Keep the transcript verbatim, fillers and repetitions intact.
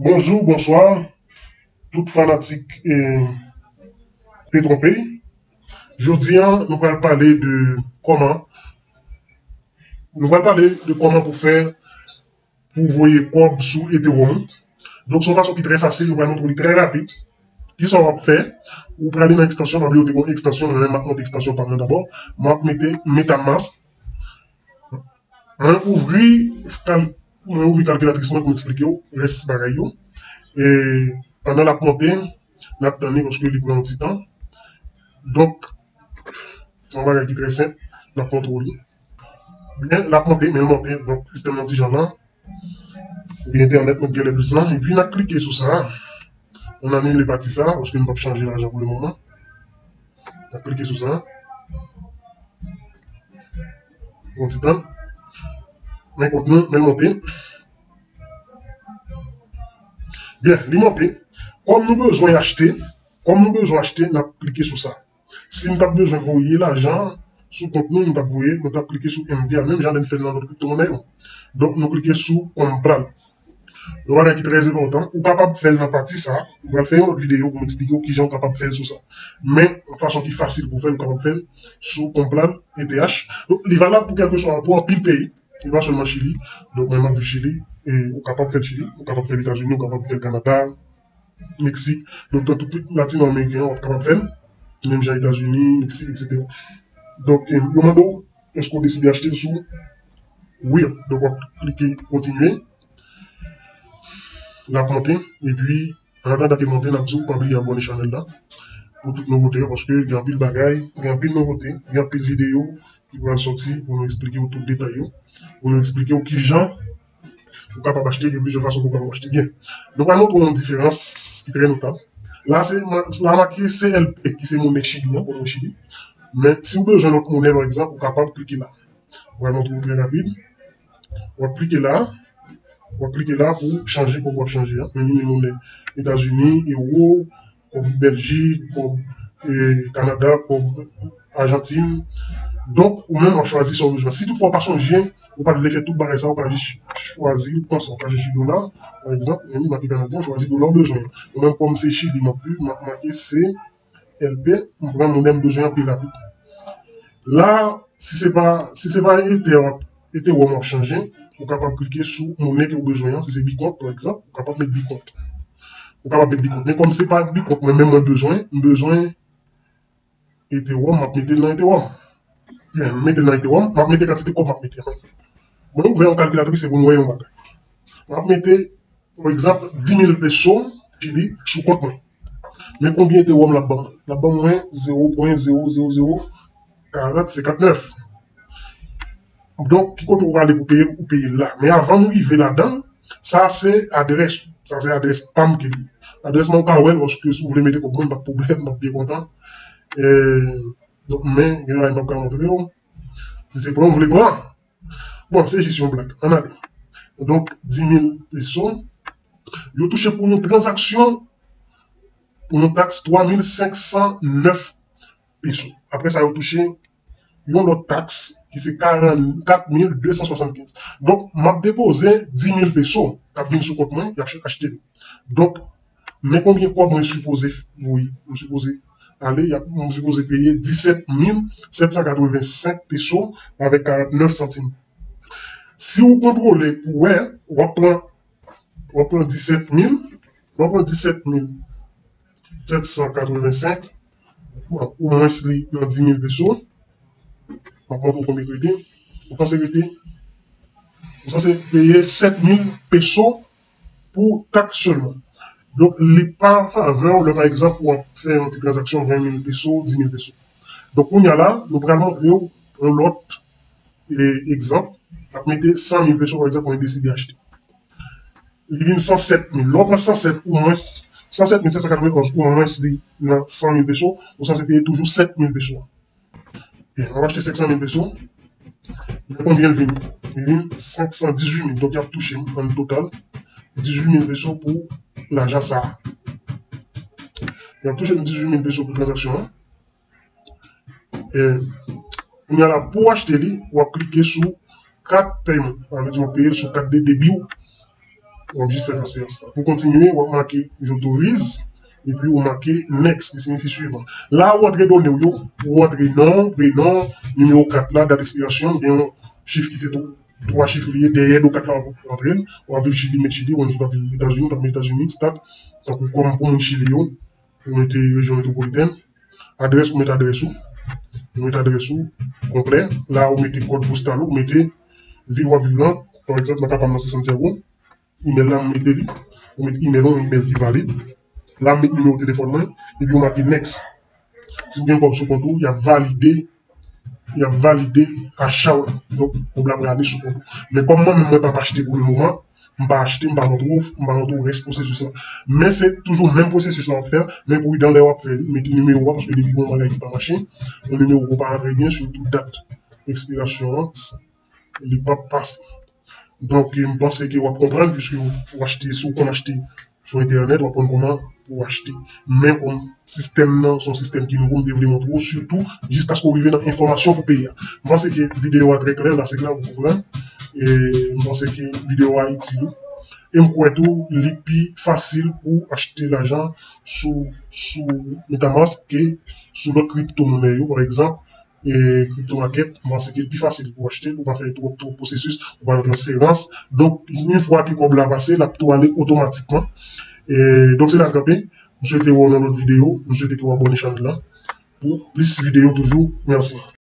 Bonjou, bonswa, tout fanatik eh, Petronpay. Jodi a, nou pral pale de kòman nou pral pale de kòman pou fè pou voye kòb sou Ethereum. Donk, se yon fason ki trè fasil, nou pral montre li trè rapid. Kisa w ap fè? Ou prale nan ekstansyon, pa bliye w te gen yon ekstansyon, mwen menm m ap monte ekstansyon pa m nan dabò. M ap mete MetaMask. Mwen ouvri kal, mwen ouvri kalkilatris mwen pou m eksplike w rès bagay yo. E pandan l ap monte, n ap tann li paske li pran yon ti tan. Donk, se yon bagay ki trè senp, n ap montre w li. Byen, l ap monte, men l monte, donk sistèm nan ti jan la. Oubyen entènèt mwen genlè plis lan, epi n ap klike sou sa. Nou anile pati sa, paske m p ap chanje lajan pou le moman. N ap klike sou sa. Yon ti tan. Men kont nou, men l monte. Byen, li monte. Kòm nou bezwen achte, kòm nou bezwen achte, n ap klike sou sa. Si m t ap bezwen voye lajan sou kont nou, m t ap voye, nou t ap klike sou M T A, menm jan lè n fè l nan lòt kriptomonè yo. Donk, nou klike sou Comprar. Yon bagay ki trè enpòtan, ou kapab fè l nan pati sa, ou pral fè yon lòt videyo pou m eksplike w kijan ou kapab fè l sou sa. Men, yon fason ki fasil pou fè l, ou kapab fè l sou Comprar E T H. Donk, li valab pou kèlkeswa, pou anpil peyi, li pa sèlman Chili. Donk, mwen, m ap viv Chili, e ou kapab fè l Chili, ou kapab fè l Etazini, ou kapab fè l Kanada, Meksik. Donk, nan tout peyi latino-ameriken an, w ap kapab fè l. Menm jan Etazini, Meksik, etsetera. Donk, eh, yo mande w, èske w deside achte l sou wi an. Donk, w ap klike kontinye. L ap monte. Epi, an atandan ke l monte, n ap di w pa bliye abòne chanèl la pou tout nouvote yo, paske gen anpil bagay, gen anpil nouvote, gen anpil videyo ki pral sòti pou nou eksplike w tout detay yo, pou nou eksplike w kijan ou kapab achte, gen plizyè fason pou w kapab achte byen. Nou pral montre w yon diferans ki trè notab. La, se ma- la make C L P, ki se monè Chili an, konnen Chili. Men, si w bezwen lòt monè, pa egzanp, ou kapab klike la. Ou pral montre w trè rapid. W ap klike la. W ap klike la pou chanje kòb w ap chanje an. Men li menm monè Etazini, ewo, kòb Bèljik, kòb eh, Kanada, kòb Ajantin. Donk, ou menm w ap chwazi sa w bezwen. Si toutfwa w pa sonje, ou pa t vle fè tout bagay sa, ou ka jis chwazi, pran sa, ou ka jis dola, pa egzanp, men li make kanadyen, ou chwazi dola w bezwen. Mwen menm, kòm se Chili m ap viv, m ap make C L P, m pran monè m bezwen an pi rapid. La, si se pa, si se pa Ether, Ethereum w ap chanje, ou kapab klike sou monè ke w bezwen an, si se Bikont, pa egzanp, ou kapab met Bikont. Ou kapab met Bikont. Men kòm se pa Bikont mwen menm mwen bezwen, m bezwen Ethereum, m ap mete l nan Ethereum. Byen, m mete l nan Ethereum, m ap mete kantite kòb m ap mete. Mwen ouvè yon kalkilatris se pou m wè yon bagay. M ap mete, pa egzanp, dis mil peso Chili sou kont mwen. Men konbyen Ethereum l ap ban mwen? L ap ban mwen zewo pwen zewo zewo zewo karant senkant nèf. Donk, ki kote ou prale pou peye l, ou peye l la. Men avan nou rive ladan, sa se adrès, sa se adrès pa m ke li ye. Adrès mwen ou ka wè l, paske si w vle mete kòb mwen, pa t pwoblèm, m ap byen kontan. Eh, donk, men, gen yon bagay m p ap ka montre w. Si se pran, w vle pran. Bon, se jis yon blag. Ann ale. Donk, dis mil peso. Yo touche pou yon tranzaksyon, pou yon taks twa mil senk san nèf peso. Apre sa, yo touche yon lòt taks ki se karant kat mil de san swasannkenz. Donk, m ap depoze dis mil peso k ap vin sou kont mwen, y ap ch- achte li. Donk, men konbyen kòb mwen sipoze voye. Mwen sipoze ale, y ap, mwen sipoze peye disèt mil sèt san katrevensenk peso avèk karant nèf santim. Si w kontwole pou wè, w ap pran, w ap pran disèt mil, w ap pran disèt mil sèt san katrevensenk, w ap omwens li nan dis mil peso, w ap montre w konbyen k rete, ou sanse rete, ou sanse peye sèt mil peso pou taks sèlman. Donk, li pa an favè w lè, pa egzanp, w ap fè yon ti tranzaksyon ven mil peso, dis mil peso. Donk, kounye a la, nou pral montre w yon lòt, e, egzanp. N ap mete san mil peso, pa egzanp, mwen deside achte. Li vin san sèt mil. Lè w pran san sèt ou mwens, san sèt mil sèt san katrevenonz ou mwens li nan san mil peso, ou sanse peye toujou sèt mil peso. Byen, w ap achte senk san mil peso. Men konbyen l vin? Li vin senk san dizuit mil. Donk, y ap touche m an total dizuit mil peso pou lajan sa a. Y ap touche m dizuit mil peso pou tranzaksyon an. E, kounye a la, pou w achte li, w ap klike sou kat pèyman. Sa vle di w ap peye l sou kat de debi w. W ap jis fè transferans la. Pou kontinye, w ap make j'autorise, epi ou make next, ki siyifi suivant. La, ou antre done w yo, ou antre non, prenon, nimewo kat la, dat ekspirasyon, gen yon chif ki se tou twa chif li ye, dèyè do kat la w ap rantre l, w ap viv Chili, met Chili, ou menm si w t ap viv Etazini, w t ap met Etazini, stat, tankou kòm pou moun Chili yo, ou mete rejyon metwopolitèn, adrès, ou met adrès ou, ou met adrès ou konplè, la ou mete kòd postal ou, ou mete vil w ap viv lan, pa egzanp, nan ka pa m nan se Santiago, imèl la m mete li, ou met imèl ou, yon imèl ki valid, la m met nimewo telefòn mwen, epi ou make next. Si w gen kòb sou kont ou, y ap valide, y ap valide acha w. Donk, kòb la prale sou kont ou. Men kòm mwen menm mwen p ap achte pou le moman, m pa achte, m pa montre w, m pa montre w rès pwosesis la. Men se toujou menm pwosesis la w ap fè, men pridan lè w ap fè li, mete nimewo a, paske depi gen yon bagay ki pa mache, yon nimewo ke w pa rantre byen, sitou dat ekspirasyon an, li p ap pase. Donk, m panse ke w ap konprann, piske w achte, si w konn achte sou entènèt, w ap konn kòman pou w achte. Men kòm sistèm nan, se yon sistèm ki nouvo, m te vle montre w, sitou jiskaske w rive nan enfòmasyon pou peyi a. M panse ke videyo a trè klè, la se klè, ou konprann. E m panse ke videyo a itil ou. E m kwè tou, li pi fasil pou achte lajan sou, sou Metamask ke sou lòt kripto monnè yo, pa egzanp, e, crypto market, m panse ke li pi fasil pou achte, ou pa fè twòp, twòp pwosesis, ou pa nan transferans. Donk, yon fwa ke kòb la pase, l ap tou ale otomatikman. E, donk, se la l kanpe. M swete wè w nan lòt videyo. M swete ke w abòne chanèl la pou plis videyo toujou. Mèsi.